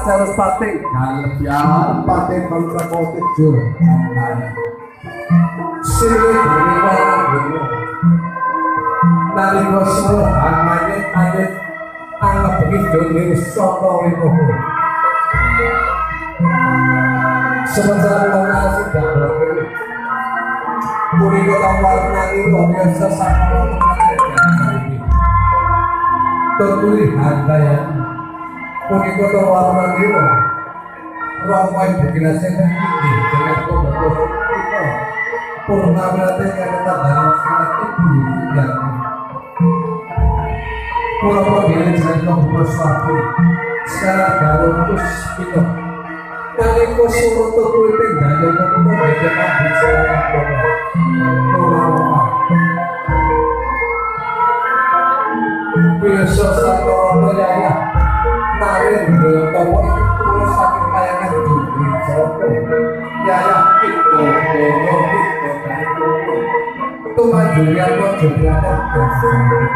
Saraswati Galebyan Pati Mantra Tejo Sri Dewa Nalika sura mayit anglebegi dene saka winoho. Sementara kula sidang berkene. Punika warnani biasa sakala iki. Tuturi handayani. Punika warnani Rama ibu kinasih iki dengan kobatos kita. Purnawirate kaya tandang ibu yang kula pemilih jeneng Bupati sekarang garuntus pito nalika surata kuwi pindhahe kutha beda bisa ora biasa sakara yaya narendra tawa iki kula saking kayangan Duri Joko yaya pito pito pito tumanjurian Mojo Blater.